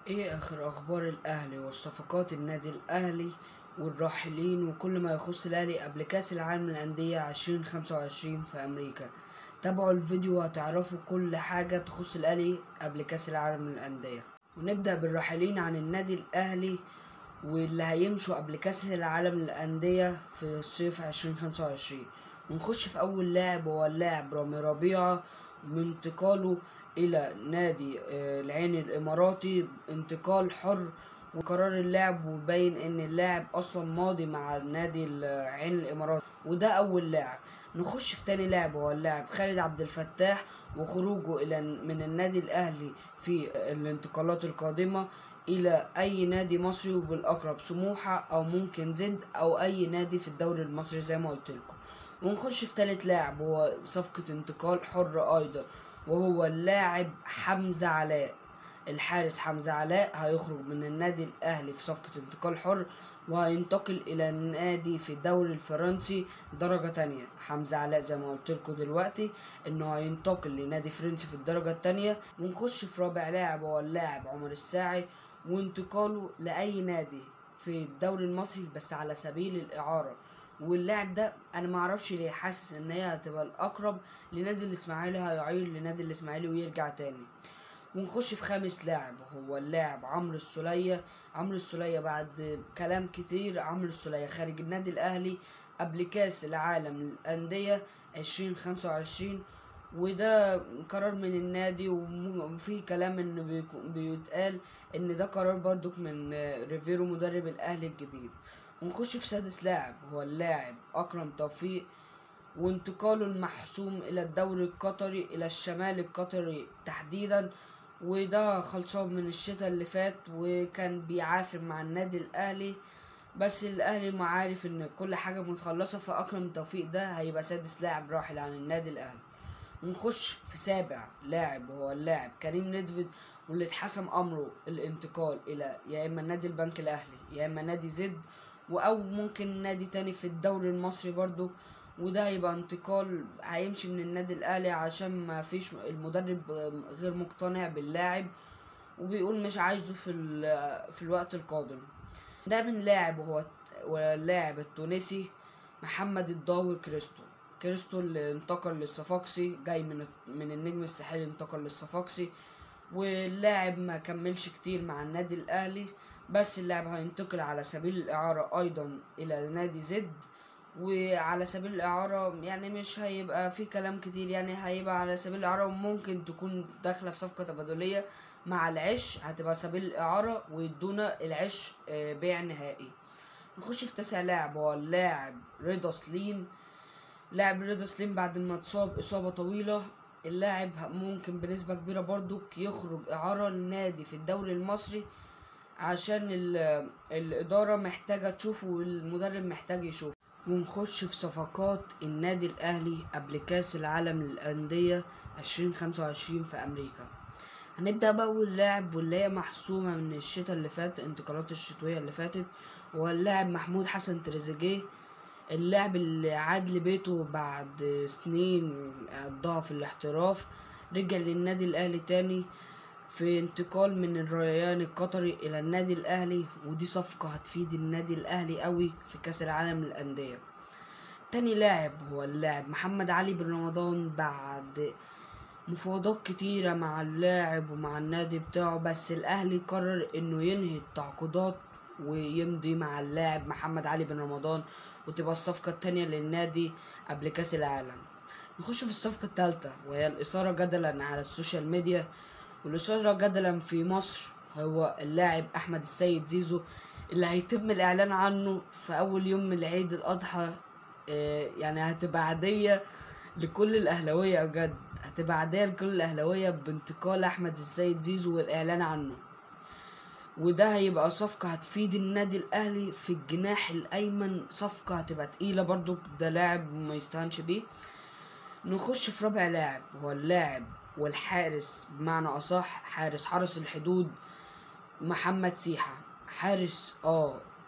ايه اخر اخبار الاهلي والصفقات النادي الاهلي والراحلين وكل ما يخص الاهلي قبل كاس العالم للاندية 2025 في امريكا؟ تابعوا الفيديو وهتعرفوا كل حاجة تخص الاهلي قبل كاس العالم للاندية. ونبدأ بالراحلين عن النادي الاهلي واللي هيمشوا قبل كاس العالم للاندية في صيف 2025. ونخش في اول لاعب وهو اللاعب رامي ربيعة، من انتقاله الى نادي العين الاماراتي انتقال حر، وقرار اللاعب وبين ان اللاعب اصلا ماضي مع نادي العين الاماراتي، وده اول لاعب. نخش في تاني لاعب وهو اللاعب خالد عبد الفتاح، وخروجه الى من النادي الاهلي في الانتقالات القادمة الى اي نادي مصري، وبالاقرب سموحه او ممكن زد او اي نادي في الدوري المصري زي ما قلت لكم. ونخش في تالت لاعب وهو صفقة انتقال حر ايضا، وهو اللاعب حمزة علاء. الحارس حمزة علاء هيخرج من النادي الاهلي في صفقة انتقال حر، وهينتقل الى النادي في الدوري الفرنسي درجة تانية. حمزة علاء زي ما قلت لكم دلوقتي انه هينتقل لنادي فرنسي في الدرجة التانية. ونخش في رابع لاعب وهو اللاعب عمر الساعي، وانتقاله لأي نادي في الدوري المصري بس على سبيل الإعارة. واللاعب ده انا معرفش ليه حاسس ان هي هتبقى الاقرب لنادي الاسماعيلي، هيعير لنادي الاسماعيلي ويرجع تاني. ونخش في خامس لاعب هو اللاعب عمرو السولية. عمرو السولية بعد كلام كتير، عمرو السولية خارج النادي الاهلي قبل كاس العالم للاندية 2025، وده قرار من النادي، وفي كلام ان بيتقال ان ده قرار برضك من ريفيرو مدرب الاهلي الجديد. ونخش في سادس لاعب هو اللاعب اكرم توفيق، وانتقاله المحسوم الى الدوري القطري الى الشمال القطري تحديدا، وده خلصان من الشتاء اللي فات، وكان بيعافر مع النادي الاهلي، بس الاهلي ما عارف ان كل حاجة متخلصه، فاكرم توفيق ده هيبقى سادس لاعب راحل عن النادي الاهلي. ونخش في سابع لاعب وهو اللاعب كريم ندفد، واللي اتحسم امره الانتقال الى يا اما النادي البنك الاهلي يا اما نادي زد، او ممكن نادي تاني في الدوري المصري برضو، وده هيبقى انتقال هيمشي من النادي الاهلي عشان ما فيش المدرب غير مقتنع باللاعب وبيقول مش عايزه في الوقت القادم. ده من لاعب وهو اللاعب التونسي محمد الضاوي كريستو. كريستو اللي انتقل للصفاقسي، جاي من النجم الساحلي انتقل للصفاقسي، واللاعب ما كملش كتير مع النادي الاهلي، بس اللاعب هينتقل على سبيل الاعارة ايضا الى نادي زد، وعلى سبيل الاعارة يعني مش هيبقى في كلام كتير، يعني هيبقى على سبيل الاعارة، وممكن تكون داخله في صفقة تبادليه مع العش، هتبقى سبيل الاعارة ويدونا العش بيع نهائي. نخش في تاسع لاعب هو اللاعب رضا سليم. لاعب رضا سليم بعد ما اتصاب اصابه طويلة، اللاعب ممكن بنسبة كبيرة برضو يخرج اعاره لنادي في الدوري المصري، عشان الادارة محتاجه تشوفه والمدرب محتاج يشوفه. ونخش في صفقات النادي الاهلي قبل كاس العالم للاندية 2025 في امريكا. هنبدا باول لاعب واللي هي محسومة من الشتاء اللي فات، انتقالات الشتوية اللي فاتت، وهو اللاعب محمود حسن تريزيجيه، اللاعب اللي عاد لبيته بعد سنين قضاها في الاحتراف، رجع للنادي الاهلي تاني في انتقال من الريان القطري الى النادي الاهلي، ودي صفقة هتفيد النادي الاهلي قوي في كاس العالم للاندية. تاني لاعب هو اللاعب محمد علي بن رمضان، بعد مفاوضات كتيرة مع اللاعب ومع النادي بتاعه، بس الاهلي قرر انه ينهي التعاقدات ويمضي مع اللاعب محمد علي بن رمضان، وتبقى الصفقة التانية للنادي قبل كاس العالم. نخش في الصفقة التالتة وهي الإثارة جدلا على السوشيال ميديا والإثارة جدلا في مصر، هو اللاعب أحمد السيد زيزو، اللي هيتم الإعلان عنه في أول يوم من عيد الأضحى. يعني هتبقى عادية لكل الأهلاوية بجد، هتبقى عادية لكل الأهلاوية بانتقال أحمد السيد زيزو والإعلان عنه، وده هيبقى صفقة هتفيد النادي الأهلي في الجناح الأيمن، صفقة هتبقى تقيلة برضو، ده لاعب ما يستهانش بيه. نخش في رابع لاعب هو اللاعب والحارس بمعنى أصح حارس حرس الحدود محمد سيحة. حارس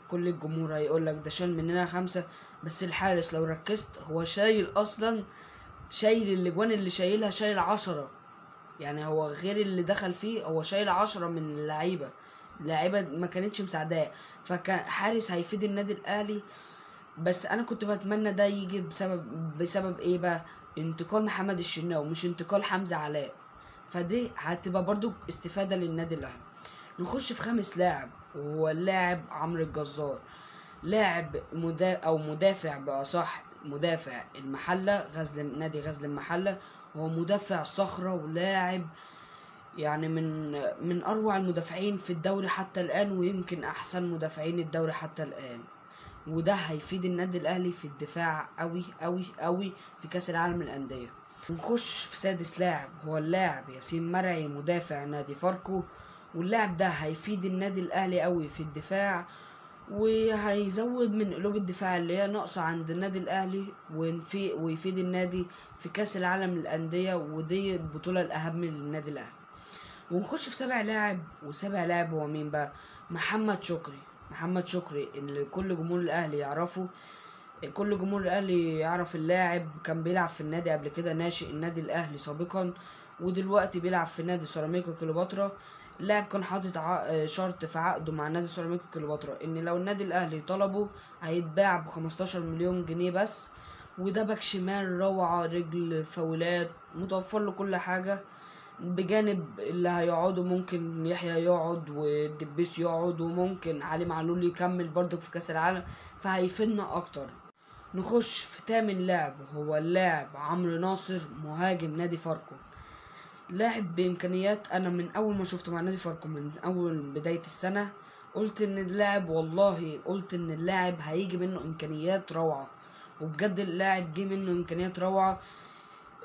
كل الجمهور هيقولك ده شال مننا 5، بس الحارس لو ركزت هو شايل أصلا، شايل الاجوان اللي شايلها، شايل 10، يعني هو غير اللي دخل فيه هو شايل 10 من اللعيبة، اللعيبة ما كانتش مساعداه، فكان حارس هيفيد النادي الاهلي. بس انا كنت بتمنى ده يجي بسبب ايه بقى؟ انتقال محمد الشناوي مش انتقال حمزة علاء، فدي هتبقى برضو استفاده للنادي الاهلي. نخش في خامس لاعب، وهو اللاعب عمرو الجزار، لاعب مدافع باصح، مدافع المحلة، غزل نادي غزل المحلة. هو مدافع صخرة ولاعب يعني من اروع المدافعين في الدوري حتى الان، ويمكن احسن مدافعين الدوري حتى الان، وده هيفيد النادي الاهلي في الدفاع قوي قوي قوي في كاس العالم للاندية. نخش في سادس لاعب، هو اللاعب ياسين مرعي مدافع نادي فاركو، واللاعب ده هيفيد النادي الاهلي قوي في الدفاع، وهيزود من قلوب الدفاع اللي هي ناقصه عند النادي الاهلي، ويفيد النادي في كاس العالم للاندية، ودي البطولة الاهم للنادي الاهلي. ونخش في سابع لاعب، وسابع لاعب هو مين بقى؟ محمد شكري. محمد شكري اللي كل جمهور الاهلي يعرفه، كل جمهور الاهلي يعرف اللاعب، كان بيلعب في النادي قبل كده، ناشئ النادي الاهلي سابقا، ودلوقتي بيلعب في نادي سيراميكا كليوباترا. اللاعب كان حاطط شرط في عقده مع نادي سيراميكا كليوباترا ان لو النادي الاهلي طلبه هيتباع ب 15 مليون جنيه بس، وده باك شمال روعه، رجل، فاولات، متوفر له كل حاجة، بجانب اللي هيقعدوا ممكن يحيى يقعد والدبيس يقعد، وممكن علي معلول يكمل برضك في كاس العالم، فهيفيدنا اكتر. نخش في تامن لاعب، هو اللاعب عمرو ناصر مهاجم نادي فاركو. لاعب بامكانيات، انا من اول ما شفته مع نادي فاركو من اول بداية السنة قلت ان اللاعب، والله قلت ان اللاعب هيجي منه امكانيات روعة، وبجد اللاعب جه منه امكانيات روعة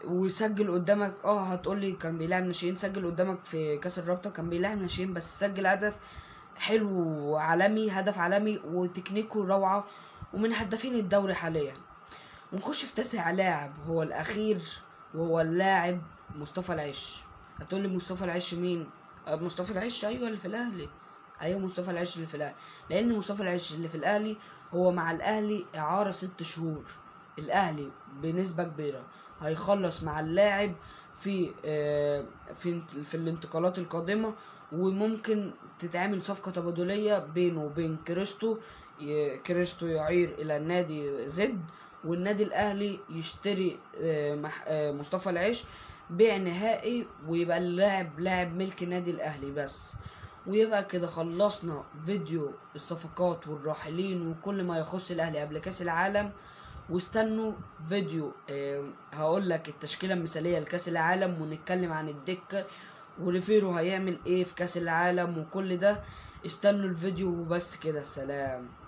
وسجل قدامك. هتقولي كان بيلعب ناشئين، سجل قدامك في كاس الرابطة، كان بيلعب ناشئين بس سجل هدف حلو وعالمي، هدف عالمي وتكنيكه روعة، ومن هدافين الدوري حاليا. ونخش في تاسع لاعب، هو الاخير، وهو اللاعب مصطفى العش. هتقولي مصطفى العش مين؟ مصطفى العش ايوه اللي في الاهلي، ايوه مصطفى العش اللي في الاهلي، لان مصطفى العش اللي في الاهلي هو مع الاهلي اعارة 6 شهور. الاهلي بنسبة كبيرة هيخلص مع اللاعب في في في الانتقالات القادمة، وممكن تتعمل صفقة تبادلية بينه وبين كريستو، كريستو يعير الى النادي زد، والنادي الاهلي يشتري مصطفى العش بيع نهائي، ويبقى اللاعب لاعب ملك النادي الاهلي بس. ويبقى كده خلصنا فيديو الصفقات والراحلين وكل ما يخص الاهلي قبل كاس العالم. واستنوا فيديو هقول لك التشكيلة المثالية لكاس العالم، ونتكلم عن الدكة وريفيرو هيعمل ايه في كاس العالم وكل ده. استنوا الفيديو وبس كده، سلام.